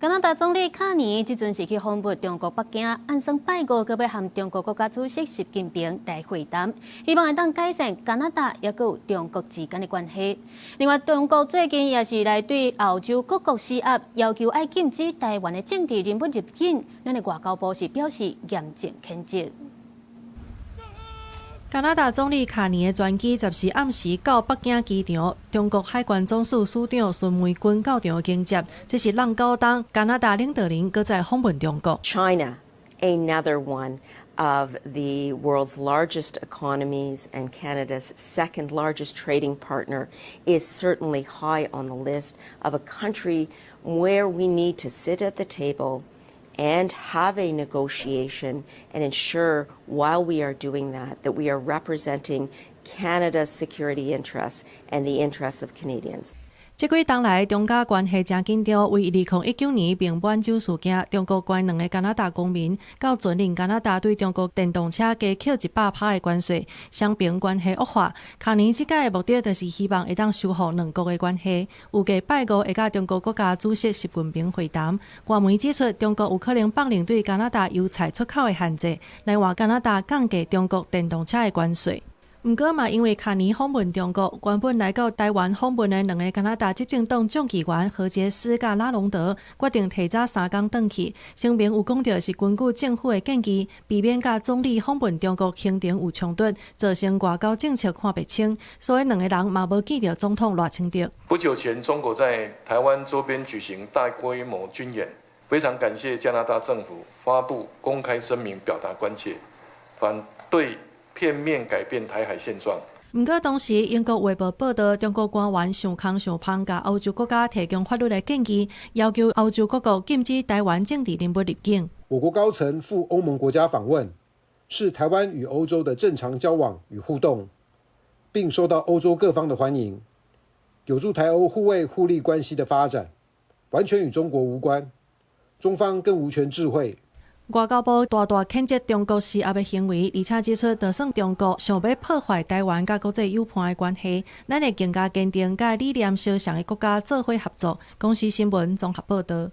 加拿大總理卡尼這陣是去訪問中國北京，按算拜五閣欲和中國國家主席習近平來會談，希望會當改善加拿大抑閣有中國之間的關係。另外，中國最近也是來對歐洲各國施壓，要求愛禁止台灣的政治人物入境。咱的外交部是表示嚴正譴責。加拿大總理卡尼的專機14暗時到北京機場，中國海關總署署長孫玫軍到場迎接，這是挵九冬加拿大領導人閣再訪問中國。 China, another one of the world's largest economies and Canada's second largest trading partner, is certainly high on the list of a country where we need to sit at the table and have a negotiation and ensure while we are doing that that we are representing Canada's security interests and the interests of Canadians. 這幾冬來，中加關係誠緊張。為2019年孟晚舟事件，中國關兩个加拿大公民，到前任加拿大對中國電動車加扣100趴的關稅，雙邊關係惡化。卡尼這擺的目的就是希望會當修復兩國的關係。預計拜五會佮中國國家主席習近平會談。外媒指出，中國有可能放任對加拿大油菜出口的限制，來換加拿大降低中國電動車的關稅。毋過嘛，因為卡尼訪問中國，原本來到台灣訪問的兩个加拿大執政黨眾議員何潔斯佮拉隆德決定提早3工轉去。聲明有講著是根據政府的建議，避免佮總理訪問中國行程有衝突，造成外交政策看不清。所以兩个人嘛無見著總統賴清德。不久前，中國在台灣周邊舉行大規模軍演，非常感謝加拿大政府發布公開聲明表達關切，反對片面改變台海現狀。毋過當時英國衛報報道，中國官員想空想芳共歐洲國家提供法律的建議，要求歐洲各國禁止台灣政治人物入境。我國高層赴歐盟國家訪問，是台灣與歐洲的正常交往與互動，並受到歐洲各方的歡迎，有助台歐互惠互利關係的發展，完全與中國無關，中方更無權置喙。外交部大大譴責中國施壓的行為，而且指出，就算中國想欲破壞台灣佮國際友伴的關係，咱會更加堅定佮理念相像的國家做伙合作。公視新聞綜合報導。